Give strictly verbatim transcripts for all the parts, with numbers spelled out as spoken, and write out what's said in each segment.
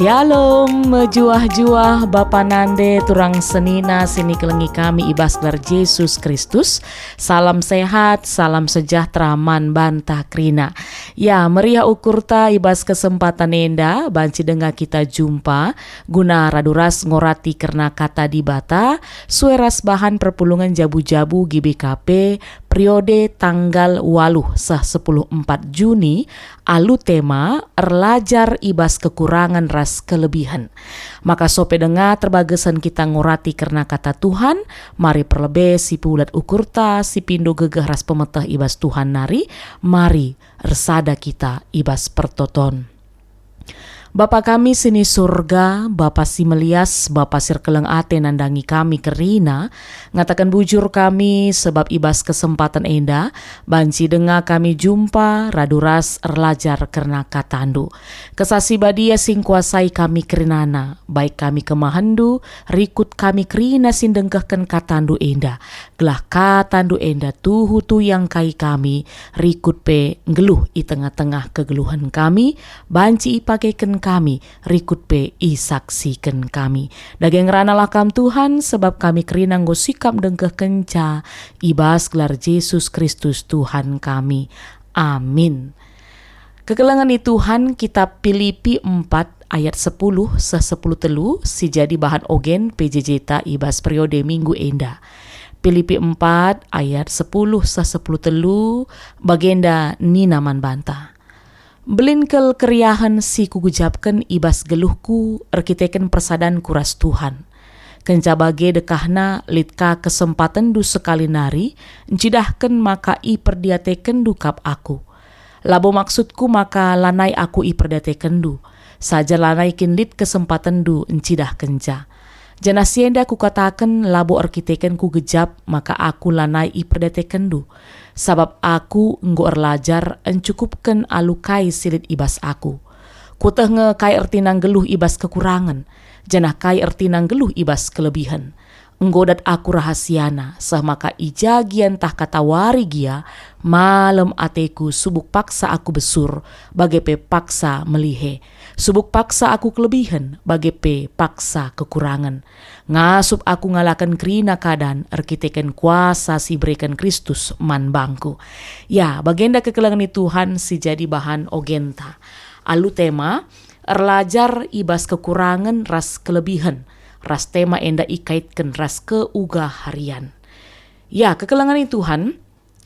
Shalom, mejuah-juah Bapa Nande, turang senina si nikelengi kami i bas gelar Jesus Kristus. Salam sehat, salam sejahtera man banta kerina. Ya, meriah ukurta i bas kesempatan enda, banci denga kita jumpa guna radu ras ngorati kerna Kata Dibata, sue ras bahan perpulungen jabu-jabu G B K P, periode tanggal waluh seh sepuluh empat Juni, alu tema Erlajar i bas Kekurangen ras Kelebihen. Maka sope denga terbagesen kita ngorati kerna Kata Tuhan, mari perlebe si pulat ukurta, si pindo gegeh ras pemeteh i bas Tuhan nari, mari ersada kita i bas pertoton. Bapa kami si ni Surga, Bapa si melias, Bapa si erkeleng ate nandangi kami kerina, ngataken bujur kami sebab i bas kesempatan enda banci denga kami jumpa radu ras erlajar kerna KataNdu. Kesah Si Badia si ngkuasai kami kerinana, baik kami kemahenNdu, rikut kami kerina si ndengkehken KataNdu enda, gelah KataNdu enda tuhu-tuhu iangkai kami, rikut pe nggeluh i tengah-tengah kegeluhen kami, banci ipakeken kami, rikut pe isaksiken kami. Dage ngeranalah Kam, Tuhan, sebab kami kerina enggo sikap ndengkehkenca i bas gelar Jesus Kristus Tuhan kami. Amin. Kekelengen i Tuhan, Kitab Pilipi empat ayat sepuluh seh sepuluh telu si jadi bahan ogen P J J-ta i bas periode minggu enda. Pilipi empat ayat sepuluh seh sepuluh telu bagenda nina man banta, "Mbelin kal keriahen si kugejapken i bas geluhku erkiteken persadanku ras Tuhan. Kenca bage dekahna lit ka kesempatenndu sekali nari ncidahken maka iperdiatekenndu kap aku. Labo maksudku maka lanai aku iperdiatekenndu, saja lanai kin lit kesempatenndu ncidahkenca. Janah si enda kukataken labo erkiteken kugejap maka aku lanai iperdiatekenndu, sabap aku enggo erlajar encukupken alu kai si lit i bas aku. Kueteh nge kai ertina nggeluh i bas kekurangen, janah kai ertina nggeluh i bas kelebihen. Enggo dat aku rahasiana, seh maka i ja gia ntah katawari gia, malem ateku subuk paksa aku besur, bage pe paksa melihe. Subuk paksa aku kelebihen, bage pe paksa kekurangen. Ngasup aku ngalaken kerina kadan erkiteken kuasa si ibereken Kristus man bangku." Ya, bagenda kekelengen i Tuhan si jadi bahan ogenta. Alu tema, Erlajar i bas kekurangen ras kelebihen, ras tema enda ikaitken ras keugaharian. Ya, kekelengen i Tuhan,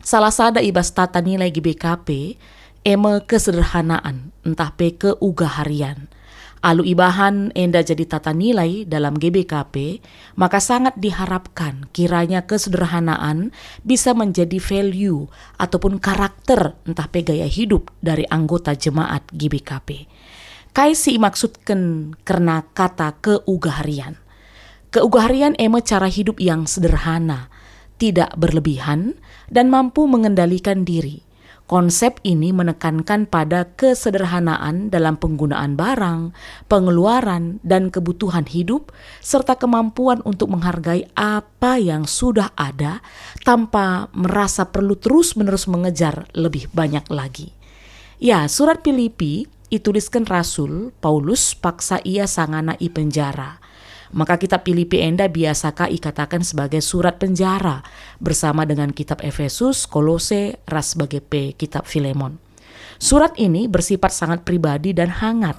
salah sada i bas tata nilai G B K P, e me kesederhanaan, ntah pe keugaharian. Alu ibahan enda jadi tata nilai dalam G B K P, maka sangat diharapkan kiranya kesederhanaan bisa menjadi value ataupun karakter ntah pe gaya hidup dari anggota jemaat G B K P. Kai si imaksudken kerna kata keugaharian? Keugaharian e me cara hidup yang sederhana, tidak berlebihan, dan mampu mengendalikan diri. Konsep ini menekankan pada kesederhanaan dalam penggunaan barang, pengeluaran, dan kebutuhan hidup, serta kemampuan untuk menghargai apa yang sudah ada tanpa merasa perlu terus-menerus mengejar lebih banyak lagi. Ya, surat Pilipi itulisken Rasul Paulus paksa ia sangana i penjara. Maka kitab Pilipi enda biasa ka ikataken sebagai surat penjara, bersama dengan kitab Efesus, Kolose, ras bage pe kitab Filemon. Surat ini bersifat sangat pribadi dan hangat,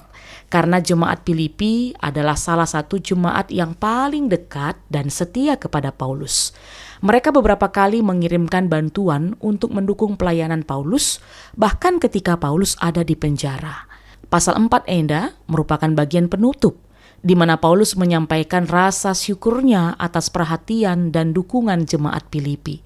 karena jemaat Pilipi adalah salah satu jemaat yang paling dekat dan setia kepada Paulus. Mereka beberapa kali mengirimkan bantuan untuk mendukung pelayanan Paulus, bahkan ketika Paulus ada di penjara. Pasal empat enda merupakan bagian penutup, di mana Paulus menyampaikan rasa syukurnya atas perhatian dan dukungan jemaat Pilipi.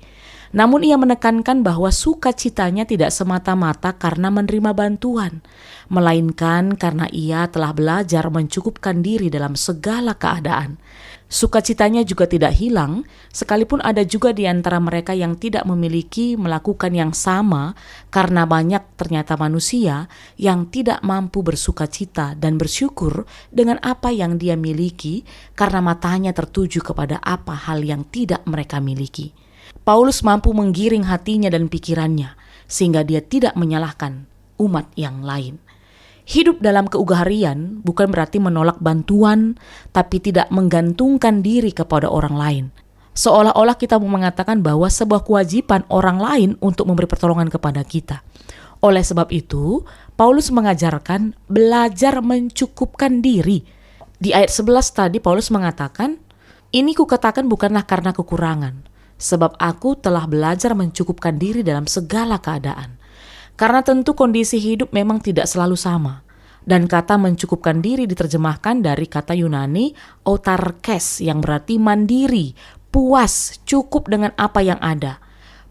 Namun ia menekankan bahwa sukacitanya tidak semata-mata karena menerima bantuan, melainkan karena ia telah belajar mencukupkan diri dalam segala keadaan. Sukacitanya juga tidak hilang, sekalipun ada juga di antara mereka yang tidak memiliki melakukan yang sama karena banyak ternyata manusia yang tidak mampu bersukacita dan bersyukur dengan apa yang dia miliki karena matanya tertuju kepada apa hal yang tidak mereka miliki. Paulus mampu menggiring hatinya dan pikirannya, sehingga dia tidak menyalahkan umat yang lain. Hidup dalam keugaharian bukan berarti menolak bantuan, tapi tidak menggantungkan diri kepada orang lain. Seolah-olah kita mau mengatakan bahwa sebuah kewajiban orang lain untuk memberi pertolongan kepada kita. Oleh sebab itu, Paulus mengajarkan belajar mencukupkan diri. Di ayat sebelas tadi Paulus mengatakan, "Ini kukatakan bukanlah karena kekurangan, sebab aku telah belajar mencukupkan diri dalam segala keadaan." Karena tentu kondisi hidup memang tidak selalu sama. Dan kata mencukupkan diri diterjemahkan dari kata Yunani autarkes yang berarti mandiri, puas, cukup dengan apa yang ada.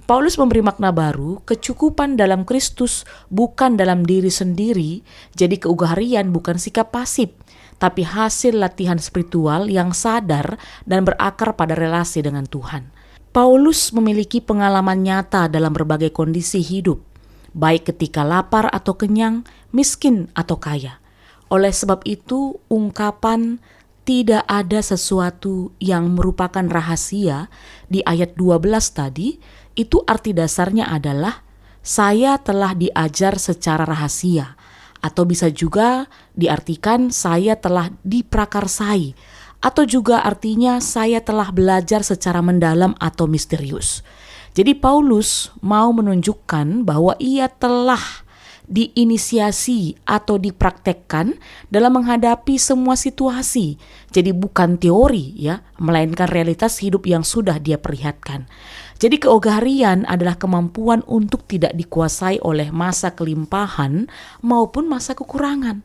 Paulus memberi makna baru, kecukupan dalam Kristus bukan dalam diri sendiri, jadi keugaharian bukan sikap pasif, tapi hasil latihan spiritual yang sadar dan berakar pada relasi dengan Tuhan. Paulus memiliki pengalaman nyata dalam berbagai kondisi hidup, baik ketika lapar atau kenyang, miskin atau kaya. Oleh sebab itu, ungkapan "tidak ada sesuatu yang merupakan rahasia" di ayat dua belas tadi, itu arti dasarnya adalah "saya telah diajar secara rahasia", atau bisa juga diartikan "saya telah diprakarsai", atau juga artinya "saya telah belajar secara mendalam atau misterius". Jadi Paulus mau menunjukkan bahwa ia telah diinisiasi atau dipraktekkan dalam menghadapi semua situasi. Jadi bukan teori ya, melainkan realitas hidup yang sudah dia perlihatkan. Jadi keogaharian adalah kemampuan untuk tidak dikuasai oleh masa kelimpahan maupun masa kekurangan.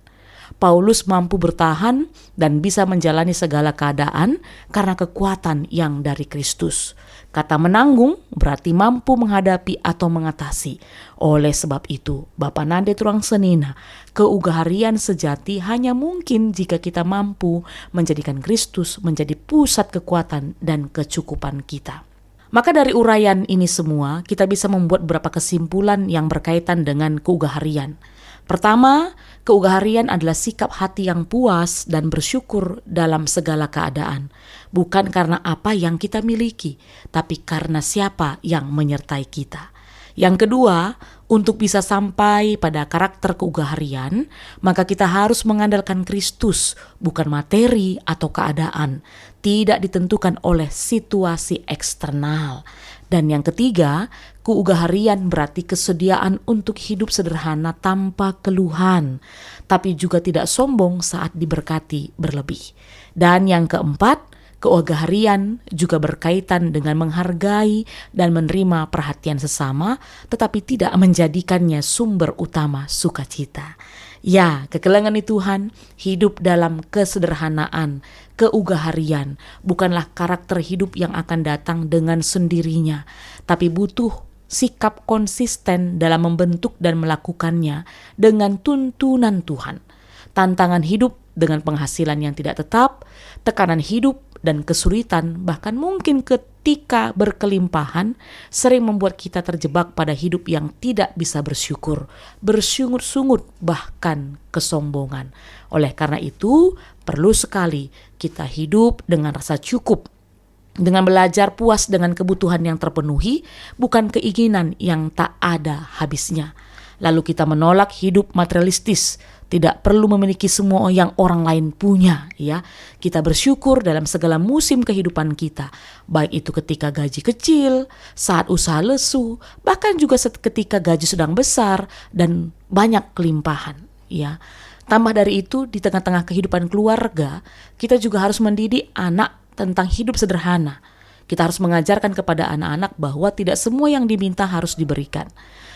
Paulus mampu bertahan dan bisa menjalani segala keadaan karena kekuatan yang dari Kristus. Kata menanggung berarti mampu menghadapi atau mengatasi. Oleh sebab itu, Bapa Nande Turang Senina, keugaharian sejati hanya mungkin jika kita mampu menjadikan Kristus menjadi pusat kekuatan dan kecukupan kita. Maka dari uraian ini semua, kita bisa membuat beberapa kesimpulan yang berkaitan dengan keugaharian. Pertama, keugaharian adalah sikap hati yang puas dan bersyukur dalam segala keadaan, bukan karena apa yang kita miliki, tapi karena siapa yang menyertai kita. Yang kedua, untuk bisa sampai pada karakter keugaharian, maka kita harus mengandalkan Kristus, bukan materi atau keadaan, tidak ditentukan oleh situasi eksternal. Dan yang ketiga, keugaharian berarti kesediaan untuk hidup sederhana tanpa keluhan, tapi juga tidak sombong saat diberkati berlebih. Dan yang keempat, keogaharian juga berkaitan dengan menghargai dan menerima perhatian sesama, tetapi tidak menjadikannya sumber utama sukacita. Ya, kekelengen ni Tuhan, hidup dalam kesederhanaan, keugaharian, bukanlah karakter hidup yang akan datang dengan sendirinya, tapi butuh sikap konsisten dalam membentuk dan melakukannya dengan tuntunan Tuhan. Tantangan hidup dengan penghasilan yang tidak tetap, tekanan hidup, dan kesulitan, bahkan mungkin ketika berkelimpahan, sering membuat kita terjebak pada hidup yang tidak bisa bersyukur, bersungut-sungut, bahkan kesombongan. Oleh karena itu, perlu sekali kita hidup dengan rasa cukup, dengan belajar puas dengan kebutuhan yang terpenuhi, bukan keinginan yang tak ada habisnya. Lalu kita menolak hidup materialistis, tidak perlu memiliki semua yang orang lain punya, ya. Kita bersyukur dalam segala musim kehidupan kita, baik itu ketika gaji kecil, saat usaha lesu, bahkan juga set-, ketika gaji sedang besar dan banyak kelimpahan, ya. Tambah dari itu, di tengah-tengah kehidupan keluarga, kita juga harus mendidik anak tentang hidup sederhana. Kita harus mengajarkan kepada anak-anak bahwa tidak semua yang diminta harus diberikan.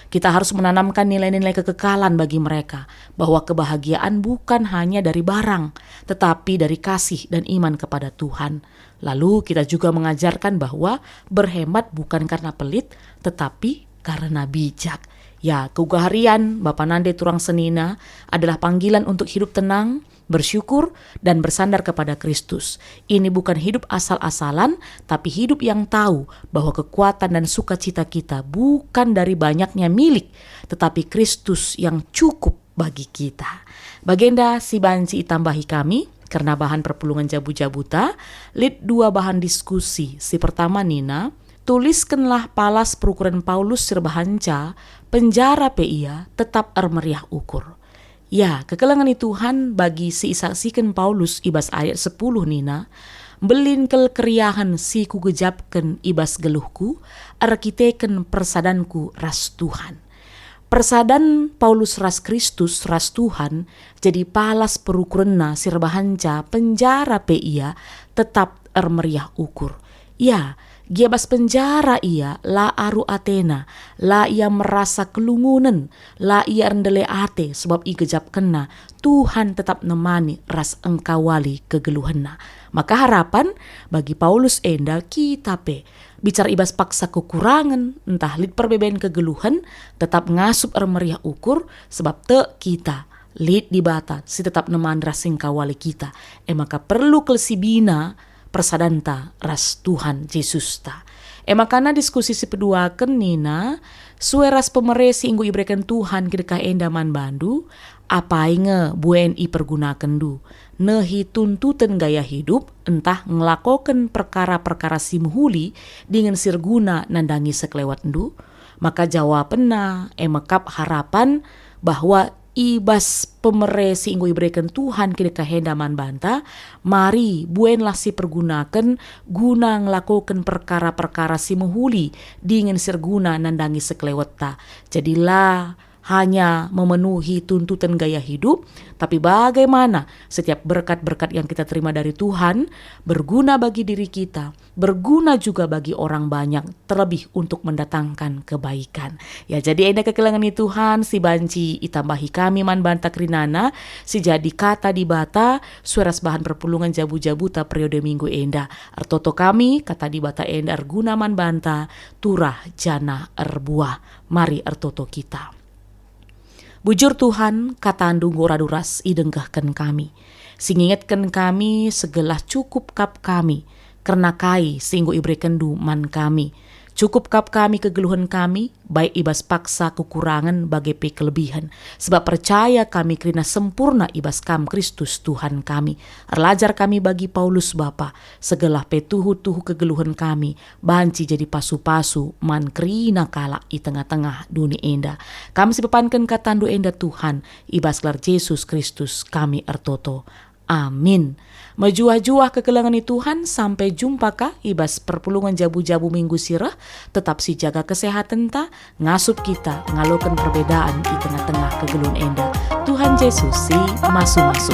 Kita harus menanamkan nilai-nilai kekekalan bagi mereka, bahwa kebahagiaan bukan hanya dari barang, tetapi dari kasih dan iman kepada Tuhan. Lalu kita juga mengajarkan bahwa berhemat bukan karena pelit, tetapi karena bijak. Ya, keugaharian, Bapa Nande Turang Senina, adalah panggilan untuk hidup tenang, bersyukur, dan bersandar kepada Kristus. Ini bukan hidup asal-asalan, tapi hidup yang tahu bahwa kekuatan dan sukacita kita bukan dari banyaknya milik, tetapi Kristus yang cukup bagi kita. Bagenda si banci itambahi kami, kerna bahan perpulungen jabu-jabuta, lit dua bahan diskusi. Si pertama nina, "Tuliskenlah palas perukuren Paulus si erbahanca, penjara pe ia tetap ermeriah ukur." Ya, kekelengen ni Tuhan bagi si isaksiken Paulus i bas ayat sepuluh nina, "Mbelin kal keriahen si kugejapken i bas geluhku, erkiteken persadanku ras Tuhan." Persadan Paulus ras Kristus ras Tuhan jadi palas perukurenna si erbahanca penjara pe ia tetap ermeriah ukur. Ya, gia bas penjara ia la aru atena, la ia merasa kelungunen, la ia erndele ate sebab igejapkenna Tuhan tetap nemani ras engkawali kegeluhenna. Maka harapan bagi Paulus enda kita pe. Bicara i bas paksa kekurangen, ntah lit perbeben kegeluhen, tetap ngasup ermeriah ukur, sebab tek kita, lit Dibata si tetap nemani ras engkawali kita. E maka perlu kal sibina persadanta ras Tuhan Jesusta. E makana diskusi si peduaken nina, sue ras pemere si enggo ibereken Tuhan kidekah enda man bandu, apai nge buen ipergunakenndu? Nehi tuntuten gaya hidup, ntah ngelakoken perkara-perkara si mehuli dingen si erguna nandangi sekelewetndu? Maka jawapenna e mekap harapan bahwa i bas pemere si enggo ibereken Tuhan kidekah enda man banta, mari buenlah sipergunaken guna ngelakoken perkara-perkara si mehuli dingen si erguna nandangi sekelewetta. Jadi la hanya memenuhi tuntuten gaya hidup, tapi bagaimana setiap berkat-berkat yang kita terima dari Tuhan berguna bagi diri kita, berguna juga bagi orang banyak, terlebih untuk mendatangkan kebaikan. Ya, jadi enda kekelengen ni Tuhan si banci itambahi kami man banta kerinana, si jadi Kata Dibata, sue ras bahan perpulungen jabu-jabuta periode minggu enda. Ertoto kami, Kata Dibata enda erguna man banta, turah janah erbuah. Mari ertoto kita. Bujur Tuhan, kataNdu enggo radu ras idengkehken kami, si ngingetken kami segelah cukup kap kami kerna kai si enggo iberekenNdu man kami. Cukup kap kami kegeluhen kami, baik i bas paksa kekurangen bage pe kelebihen, sebab percaya kami kerina sempurna i bas Kam Kristus Tuhan kami. Erlajar kami bagi Paulus Bapa, segelah pe tuhu-tuhu kegeluhen kami banci jadi pasu-pasu man kerina kalak i tengah-tengah doni enda. Kam si pepanken kataNdu enda Tuhan, i bas gelar Jesus Kristus kami ertoto. Amin. Mejuah-juah kekelengen ni Tuhan, sampai jumpa ka i bas perpulungen jabu-jabu minggu si reh, tetap sijaga kesehatenta, ngasup kita ngaloken perbedaan i tengah-tengah kegeluhen enda. Tuhan Jesus si masu-masu.